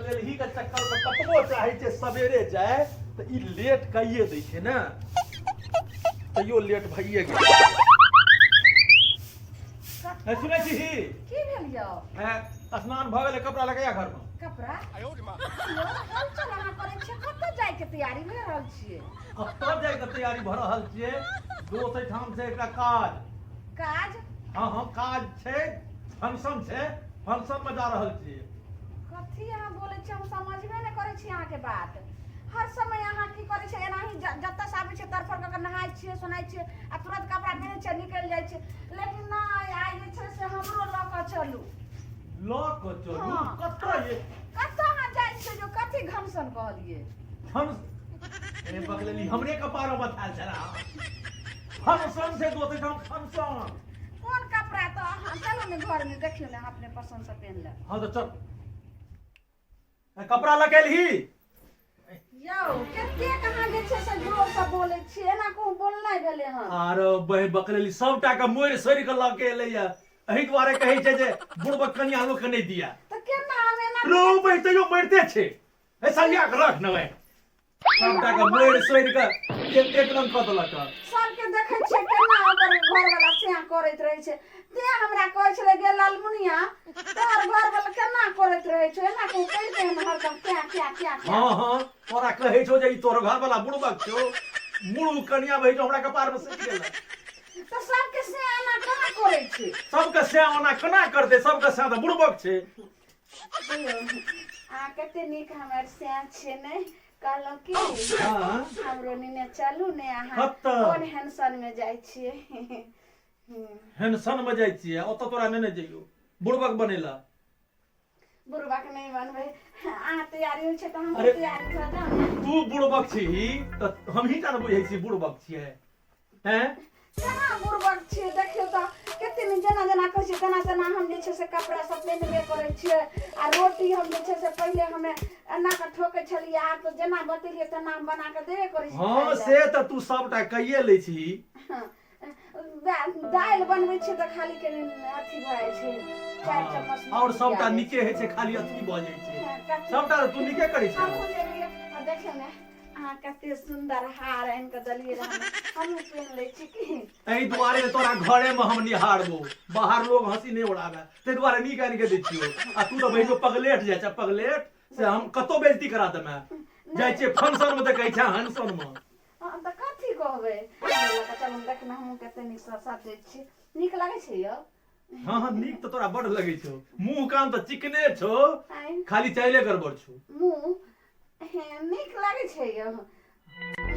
बकलेलही के चक्कर में कतबो चाहे छै सवेरे जाय तऽ ई लेट कइए दै छै ने, तैयो लेट भइए गेल। ए, सुनै छी? की भेल यौ? हैं, स्नान भऽ गेलै, कपड़ा लगैया घरमे। कपड़ा यौ, हलचल अहाँ करै छियै, कतऽ जायके तैयारी भए रहल छियै? कतऽ जायके तैयारी भऽ रहल छियै? दोस्त एहिठाम छै एकटा काज। काज? हँ, काज छै, फंक्शन छै, फंक्शन मे जा रहल छियै। कथी अहाँ बोलै छियै, हम समझबे नहि करै छी अहाँके बात। हर समय अहाँ की करै छियै? एनाही जतऽ से आबै छियै तड़फड़ कऽ के नहाय छियै सोनाय छियै आ तुरंत कपड़ा पहिरै छियै, निकलि जाइ छियै। लेकिन नहि, आइ जे छै से हमरो लऽ कऽ चलू। लऽ कऽ चलू? हँ। कतऽ ये? कतऽ अहाँ जाइ छियै जो? कथी घमसन कहलियै? फंक्शन ए बगलेली, हमरे कपार में बथायल छला। फंक्शन छै दोस्त एहिठाम, फंक्शन। कोन कपड़ा तऽ अहाँ चलू ने घरमे, देखियौ ने, अहाँ अपने पसन्दसँ पहिन लेब। हँ तऽ चल, ए, कपड़ा लगेलही? यौ, कतेक अहाँ जे छै से जोरसँ बोलै छियै, एना कहूँ बोलनाइ भेलै हन? आरो बहि बकलेली, सबटा के मोड़ि सोड़ि के लऽ के एलैया। एहि दुआरे कहै छै जे बुढ़बक कनिया लोक के नहि दिया। तऽ केना हम एना रो बहि, तैयो मरिते छै। ए, सरिया के रख ने बहि, सबटा के मोड़ि सोड़ि के एक एक रंग कऽ देलक हँ। सबके देखै छियै केना ओकर घरवाला सेहा करैत रहै छै। तें हमरा कहै छलै गे लालमुनिया, तोहर घरवाला केना करैत रहै छौ, एना कहूँ करिते हन हरदम क्या क्या क्या क्या। हँ, तोरा कहै छौ जे ई तोहर घरवाला बुड़बक छौ। मुड़ू कनिया भै हमरा कपार में सटि गेल। तऽ सबके से एना केना करै छै? सबके से ओना केना करतै? सबके से तऽ बुड़बक छै। अहाँ कते नीक हमर सैं छियै ने। कहलहुँ की, हमरो नेने चलू ने अहाँ। कतऽ? कोन हेनसन में जाइ छियै? हेनसन में जाइ छियै, ओतऽ तोरा नेने जइयौ बुड़बक बनेला। बुड़बक नहि बनबै। अहाँ तैयारी होइ छै तऽ हम अरे। तैयारी भऽ जाउ ने। तू बुड़बक छीही तऽ हमही टा ने बुझै छी बुड़बक छियै, हैं? केना बुड़बक छियै? देखियौ तऽ कते नीक, जेना जेना कहै छियै तेना तेना हम जे छै से कपड़ा सब पहिनबे करै छियै। आ रोटी हम जे छै से पहिले हमे एना कऽ ठोकै छलियै, आब तऽ जेना बतेलियै तेना हम बना कऽ देबे करै छियै खाय लए। से तऽ तू सबटा कइए लै छीही। हँ, दालि बनबै छियै तऽ खाली कनि अथी भऽ जाइ छै, 4 चम्मच नून आओर सबटा दिया जाइ नीके होइ छै, खाली अथी भऽ जाइ छै। छै। कते सबटा तऽ तू नीके करै छह। हमहूँ जेबै। आ देखियौ ने, अहाँ कते सुन्दर हार आनि कऽ देलियै रहए, हमहूँ पहिन लै छी की? एहि दुआरे तोरा घरे में हम निहारबो, बाहर लोग हंसी नहीं उड़ावे, ताहि दुआरे नीक आनि के दै छियौ। आ तू तऽ बहिनो पगलेट जाइ छै, पगलेट से हम कतौ बेइज्जती करा देमे। जाइ छियै फंक्शन में तऽ कहै छै हंसन में। हँ तऽ कथी कहबै? चलू देखने, हमहूँ कते नीकसँ सजै छी। नीक लगै छै यौ? हँ, नीक तऽ तोरा बड लगै छौ। मुंह कान तऽ चिकने छौ। आँय? खाली चाइले गड़बड़ छौ। मुँह हे, नीक लगै छै यौ?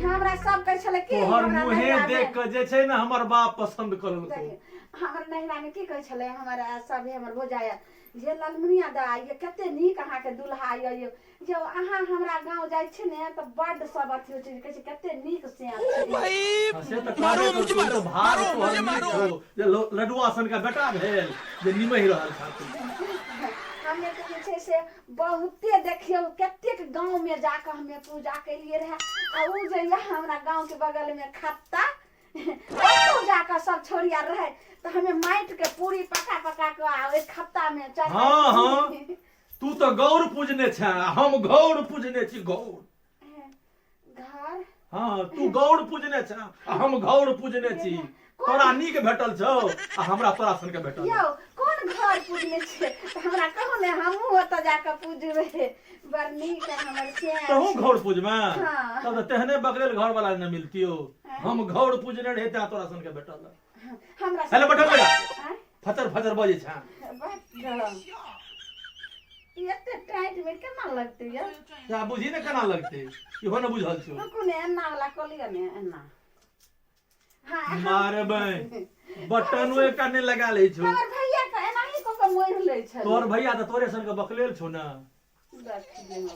हमरा सब कहै छलै कि तोहर हमरा मुँहे नैहरामे देख के जे छै ने हमर बाप पसन्द करलकौ। देखियौ, हमर नैहरामे की कहै छलै हमर सब हमर भौजाइ जे, ललमुनिया दाइ ये, कते नीक अहाँके दुल्हा यऽ यौ। यौ, अहाँ हमरा गाँव जाइ छी ने तऽ बड्ड सब अथी होइ छै, कहै छै कते नीक सियार छै। हँ, से तऽ कहबे मारो मुझे, करतौ। ई मारो, तऽ भाग मारो तोहर मुझे, नीक मारो। छौ जे लडुआ सन के बेटा भेल जे निमहि रहल छाती। हमे तऽ जे छै से बहुते देखियौ कतेक गाँवमे जाकऽ हमे पूजा केलियै रहए। आ ओ जे यऽ हमरा गाँवके बगलमे खत्ता, ओतौ जाकऽ सब छौड़ी आर रहै तऽ हमे माटिके पूरी पका पका कऽ आ ओहि खत्तामे चढ़ाइ। हँ, तू तऽ गौर पूजने छे आ हम घौर पूजने छी, गौर। घर। हँ, तू गौर पूजने छे आ हम घौर पूजने छी। तोरा नीक भेटल छौ आ हमरा तोरा सन के भेटल। यौ, कोन घर पूजने छियै तऽ हमरा कहू ने, हमहूँ ओतऽ जाकऽ पूजबै। बड़ नीक हमर से। तहूँ घौर पूजमे? हाँ। तब तऽ तेहने बकरेल घर वाला ने मिलतियो। हम घौर पूजने रहे तें तोरा सन के भेटल। हमरा हेलो, बैठल बेटा। आँय? फचर फचर बजै छे। बात ई एते टाइट में केना लगतै यौ? से बुझी ने केना लगतै, इहो ने बुझल छौ। रुकू ने, एना वाला कऽ लिअ ने, एना। हाँ। मारबै, बटनो एकटा नहि लगा लै छौ। हमर भैया के एनाही कऽ कऽ मोड़ि लै छलै। तोहर भैया तऽ तोरे सन के बकलेल छौ ने। देखियौ।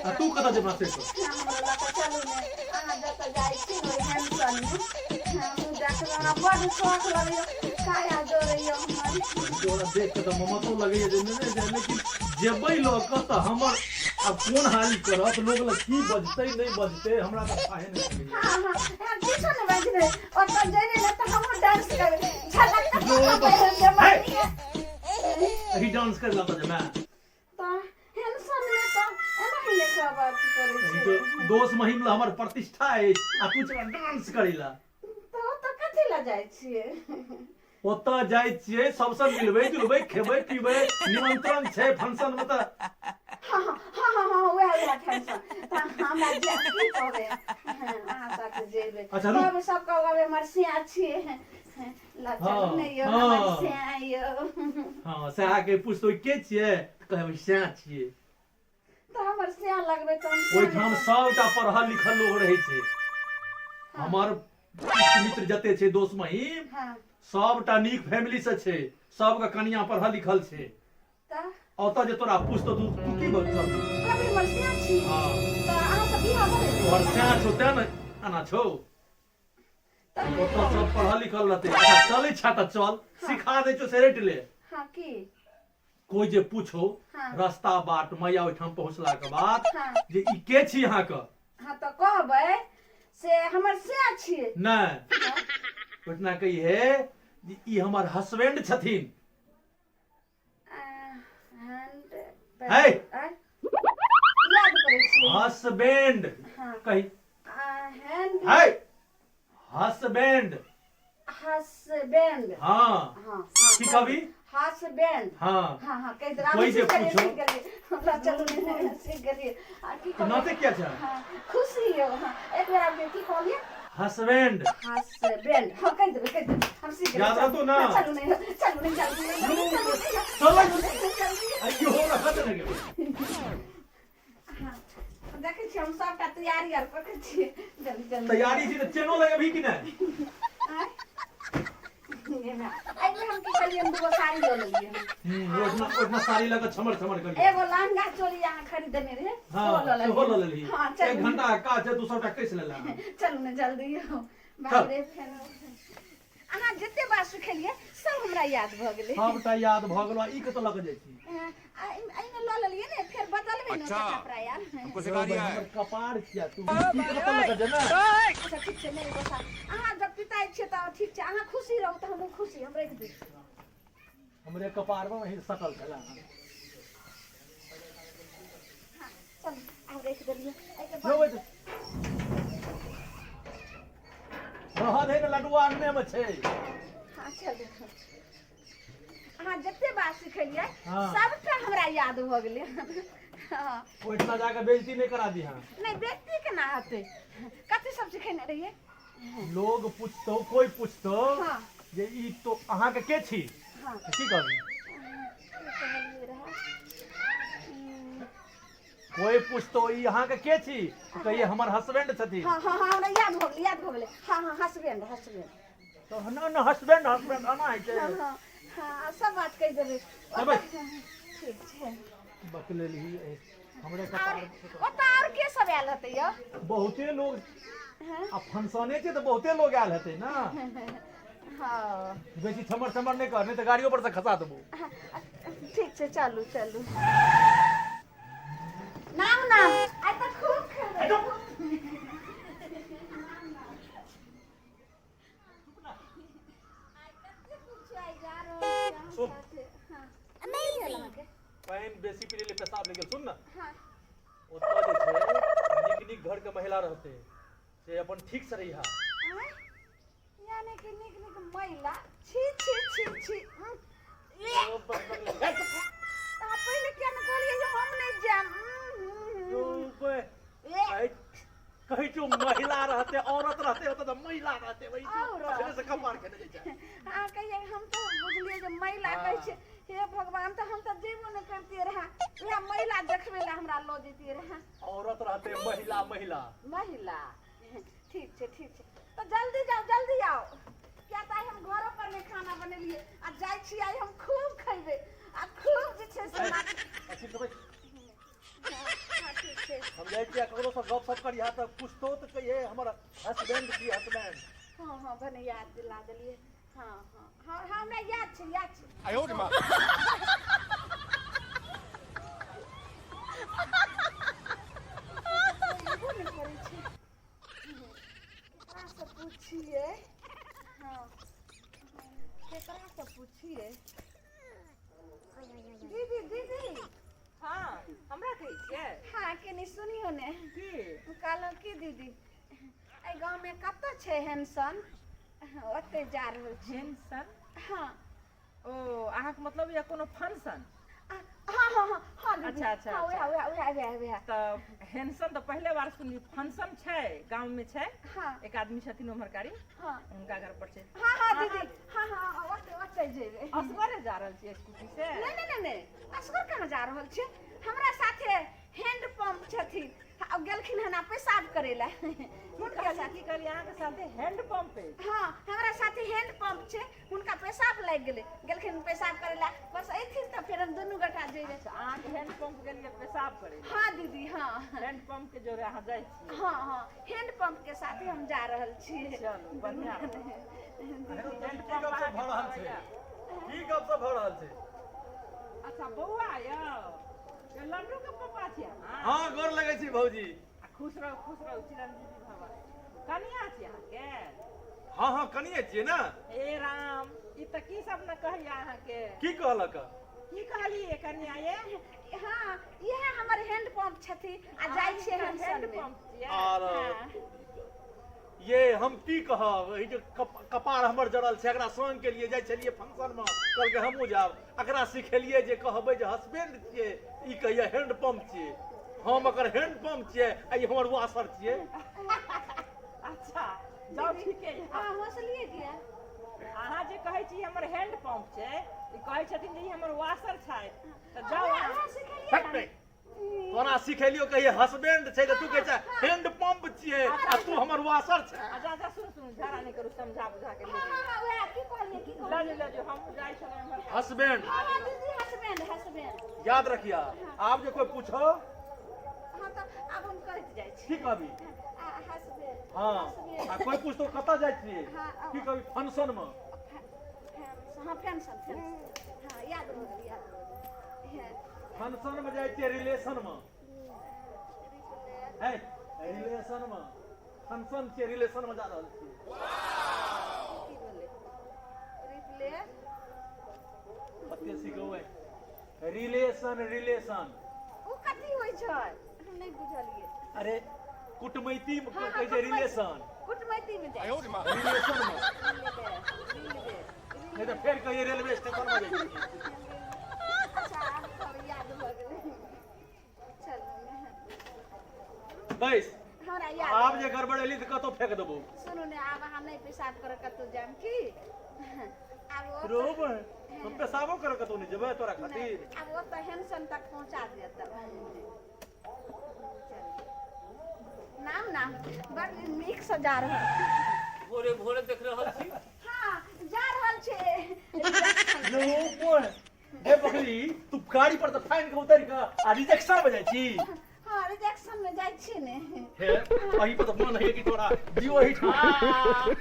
आ तू कतऽ जेबा से कह। हमरा लऽ कऽ चलू ने अहाँ जतऽ जाइ छी ओहि हेमसनमे। हमहूँ देखबै, हमरा बड्ड शौक लगैए, काया जोड़ैए हमर। तोरा देख के तऽ ममतो लगैए जे नहि जाय, लेकिन जेबै लऽ कऽ तऽ हमर आब कोन हाल करत, लोग लग की बजतै नहि बजतै, हमरा तऽ फाहे नहि लगैए। हँ, किछो नहि बजबै। ओतऽ जेबै ने तऽ हमहूँ डांस करबै, झलक जो कऽ बस- जेबै। एही डांस करे लऽ जेबै? तऽ अथी करै ई छियै। तो दोस्त महिम ला हमर प्रतिष्ठा अछि आ तू चला डांस करै ला। तऽ ओतऽ कथी लए जाइ छियै? ओतऽ जाइ छियै सबसँ मिलबै जुलबै खेबै पीबै निमंत्रण छै फंक्शन मे तऽ। हाँ हाँ हाँ हाँ हाँ वएह वएह फंक्शन तऽ हमरा जे की कहबै, हाँ, अहाँ साथे जेबै। अच्छा, रुक। कहबै सब कहबै हमर सिया छियै, ल चलू ने यौ हमर सिया यौ। हँ सएह के पुछतौ के छियै तऽ कहबै सएह छियै। तऽ हमर सिया लगबै तऽ हम ओहिठाम सबटा पढ़ल लिखल लोग रहै छै। हमर मित्र जते छै दोस्त महीम सबटा नीक फैमिली से छै, सबके कनिया पढ़ल लिखल छै। तऽ ओतऽ जे तोरा पूछतो तू तू की बजतौ? कहबै हमर सिया छी। हँ तऽ अहाँ सब बियाह भऽ गेल? तोहर स्या छौ तें ने एना छौ। तऽ ओतऽ सब पढ़ल लिखल रहतै। अच्छा चलै छा तऽ चल, सिखा दै छौ से रटि ले। हाँ की? कोई जे पूछो रास्ता बाट मैया ओहिठाम पहुँचला के बाद जे ई के छी अहाँके? हाँ तऽ कहबै से हमर सिया छियै। नहि, ओहिठिना कहिहे जे ई हमर हसबैंड छथिन। है। याद करै छियै। हसबैंड कही। हैंड है हसबैंड। हसबैंड। हाँ हाँ। की कहबी? हसबैंड। हाँ हाँ हाँ कहि देबै। कोई जे सीख गेलियै, पूछो। सीख गेलियै। हमरा चलू ने सीख गेलियै। आ की तऽ कहलियै? नाते किया छै? हाँ, खुशी यौ। हाँ एक बेर आबि की कहलियै? हसबैंड। हसबैंड। हाँ कहि देबै, कहि देबै, हम सीख गेलियै। याद रहतौ ना? हाँ, चलू नहि चलू नहि चलू नहि चलू नहि चल। चलू। अइयो रहत ने गेलै। हाँ, देखै छियै हम सबटा तैयारी आर कऽ के छियै। जल्दी जल्दी तैयारी छी तऽ चेनो लगेबही कि नहि? आँय? एहिमे हम की कहलियै, हम दूगो साड़ी लऽ लेलियै हन। ओहिठमा ओहिठमा साड़ी लऽ कऽ छमर छमर करियै। एगो लहंगा चोली अहाँ खरीदने रहे हाँ सेहो लऽ सेहो लऽ लेलियै। लेलही। हाँ एक चलू। घंटा के काज छै, तू सबटा कसि लेलह। चलू ने जल्दी यौ। बाप रे, फेर अहाँ जते बात सिखेलियै सब हमरा याद भऽ गेलै। सबटा याद भऽ गेलो। ई कतऽ लऽ कऽ जाइ छी? एहिमे लऽ लेलियै ने, फेर बदलबै ने अच्छा। ओकर कपड़ा यार। हमको सिखा रिया है। हमर कपार छिया तू। ई कतऽ लऽ कऽ जेना? अच्छा ठीक छै, नहि गोसा। अहाँ जब पिताइ छियै तऽ ठीक छै, अहाँ खुशी रहू तऽ हमहूँ खुशी। हम राखि दै छी। हमरे कपार मे वही सकल छला। हाँ चलू, आब राखि देलियै एहिके जो बाद। रहऽ दे ने, लडुआ अंगने मे छै। हाँ चलू, अहाँ जते बात सिखेलियै सबटा हमरा याद भऽ गेलै। हाँ ओहिठिना जाके बेइज्जती नहि करा दी। हाँ नहि, बेइज्जती केना हेतै? कथी सब सिखेने रहियै? लोग पूछतो, कोई पूछतो जे ई तो अहाँके के छी? तऽ की कहबी? की कहलियै रहए? कोई पूछतो ई अहाँके के छी तऽ कहिए हमर हसबैंड छथिन। हाँ हाँ हाँ हमरा याद भऽ गेलै, याद भऽ गेलै। हाँ हाँ हसबैंड, हसबैंड। तऽ न न हसबैंड हसबैंड एना होइ छै? हाँ हाँ हाँ सब बात कहि देबै। देबै। ठीक छै। बकलेलही हमरे आओर कपार। ओतऽ आओर के सब आयल हेतै यौ? बहुते लोग। हाँ आ फंक्शने छै तऽ बहुते लोग आयल हेतै ने। हाँ बेसी छमर छमर नहि कर, नहि तऽ गाड़ियो पर से खसा देबो। ठीक छै, चलू चलू। नाम नाम आइ तऽ खूब खेबै। सुन। पानि बेसी पी लेलियै, पेशाब लागि गेल। सुन ने, ओतऽ जे छै नीक नीक घर के महिला रहतै, से अपन ठीक से रहिहा। यानी कि नीक नीक महिला? छी छी छी छी। अहाँ पहिले किया ने कहलियै जे हम नहि जायब? कहै छौ महिला रहते, औरत रहते ओतऽ तऽ महिला रहते वही छौ। औरत? अखने से कपार खेने जाइ छै। अहाँ कहियै, हम तऽ बुझलियै जे महिला कहै छै। हे भगवान, तऽ हम तऽ जेबो नहि करतियै रहए, उएह महिला देखबै लए हमरा लऽ जैतियै रहए। औरत रहते, महिला महिला महिला। ठीक छै, ठीक छै, तऽ जल्दी जाउ, जल्दी आउ, किया तऽ आइ हम घरो पर नहि खाना बनेलियै आ जाइ छी आइ हम खूब खैबै आ खूब जे छै से नाच। अथी देबै। हाँ ठीक छै। हम जाइ छियै, ककरो से गप सप करिहा तऽ पूछतो तऽ कहिए हमर हसबैंड छी, हसबैंड। हाँ हाँ भने याद दिला देलियै। हाँ हाँ हाँ हाँ हमरा याद छै, याद छै। 哎呦我的妈！ एबो नहि करै छै। केकरासँ पुछियै? हाँ, केकरासँ पुछियै? दीदी, दीदी। हाँ, हमरा कहै छियै? हाँ आ कनि सुनियौ ने। की? कहलहुँ की दीदी, एहि गाँवमे कतऽ छै हेनसन? ओतहि जा रहल छी। हेनसन? हँ। ओ अहाँके मतलब यऽ कोनो फंक्शन? हँ हँ हँ हँ दीदी। अच्छा, अच्छा, हँ, उएह उएह उएह उएह उएह। तऽ हेनसन तऽ पहिले बार सुनली। फंक्शन छै, गाँवमे छै। हँ। एक आदमी छथिन उम्हरकारी। हँ। हुनका घर पर छै। हँ हँ दीदी, हँ हँ, ओतहि ओतहि जेबै। असगरे जा रहल छियै स्कूटी से? नहि नहि नहि नहि, असगर कहाँ जा रहल छियै। हमरा साथे हैंड पंप छथिन, आ गेलखिन हन आ पेशाब करै लए हुनका कहली साथे। की कहली, अहाँके साथे हैंड पंप अछि? हँ, हमरा साथे हैंड पंप छै, हुनका पेशाब लागि गेलै, गेलखिन पेशाब करै लए। बस अयथिन तऽ फेर हम दुनू गोटा जेबै। अच्छा, अहाँके हैंड पंप गेलियै पेशाब करै लए? हँ दीदी, हँ। हैंड पंप के जोरे अहाँ जाइ छियै? हँ हँ, हैंड पंप के साथे हम जा रहल छी। चलू, बढ़िआँ। की गप सब भऽ रहल छै? की गप सब भऽ रहल छै? अच्छा बौआ, यौ यौ लड्डू के पप्पा छियै अहाँ? हँ, गोर लगै छी भौजी। आ खुश रहू, खुश रहू, चिरंजीवी भव। कनिया छी अहाँके? हँ हँ, कनिए छियै ने। हे राम, ई तऽ की सब ने कहैया अहाँके। की कहलक? की कहलियै कनिया ये? हँ, इएह हमर हैंड पंप छथिन आ जाइ छियै हम हैंड में। पंप छियै? आर हँ। ये हम की कहब, ई जे कपार हमर जड़ल छै, एकरा संग के लिए जाइ छलियै फंक्शन मे, कहलकै हमहूँ जायब। एकरा सिखेलियै जे कहबै जे हस्बैंड छियै, ई कहिया हैंड पंप छियै। हम एकर हैंड पंप छियै आ ई हमर वाशर छियै। अच्छा जाउ, ठीके यऽ। अहाँ हँसलियै किया? अहाँ जे कहै छी हमर हैंड पंप छै, ई कहै छथिन जे ई हमर वाशर छै, तऽ जाउ उएह अहाँ। उएह सिखेलियै हट ने। नहीं, तोरा सिखेलियो कहिए हस्बैंड छै तऽ तू कहै छै हैंड पंप छियै आ तू हमर वाशर छै। अच्छा अच्छा, सुन सुन, झगड़ा नहि करू, समझा बुझा के हँ हँ हँ, उएह की कहलियै, की लऽ कहलियै? जाउ, लऽ जाउ, हम जाइ छलहुँ एम्हर। हस्बैंड। हँ हँ दीदी, हसबैंड हसबैंड। याद रखिया, आब जे कोई पूछो। हँ, तऽ आब हम कहैत जाइ छी। की कहबी? हसबैंड। हँ। हसबैंड। आ कोई पूछतो कतऽ जाइ छियै? हँ। की कहबी? फंक्शन मे। हँ, पेंशन पेंशन, हँ, याद भऽ गेल, याद भऽ गेल, हँ। फंक्शन मे जाइ छियै रिलेशन मे, है रिलेशन मे फंक्शन छियै, रिलेशन मे जा रहल छियै। की भेलै रिप्ले? कते सिखबै रिलेशन रिलेशन। ओ कथी होइ छै, हम नहि बुझलियै। अरे कुटमैती मे। हँ, कहै छै रिलेशन। कुटमैती मे जाइ छै। रिलेशन मे। Railway railway. नहि तऽ फेर कहिए रेलवे स्टेशन मे जाइ छियै। अच्छा, आब तऽ याद भऽ गेलै, चलू ने। बैस। हमरा याद आब जे गड़बड़ेली तऽ कतौ फेंक देबौ। सुनू ने, आब अहाँ नहि पेशाब करऽ कतहु जायब की आब ओ रो बहिन, हम पेशाबो करऽ कतौ नहि जेबै तोरा खातिर। नहि, आब ओतऽ हेनसन तक पहुँचा दिअ तब। नाम नाम बड़ नीकसँ जा रहल। भोरे भोरे देख रहल छी। हँ, जा रहल छै। रो बहिन, हे बकरी, तू गाड़ी पर तऽ फाइन के उतरि कऽ आ रिजेक्शन मे जाइ छी? हँ, रिजेक्शन मे जाइ छी ने। हे, अही पर तऽ मन होइए कि तोरा दियो एहिठाम।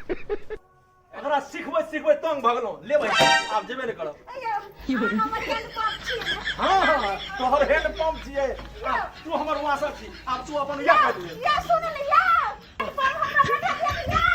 एकरा सिखबै सिखबै तंग भऽ गेलहुँ। ले भाइ, आब जेबे नहि करब। अय्यो, अहाँ हमर हैंड पंप छियै ने? हँ हँ, तोहर हैंड पंप छियै आ तू हमर वासर छी। आब तू अपन इएह कह दिहे। या, सुनू ने, या हैंड पंप हमरा भेटा दिअ ने, या।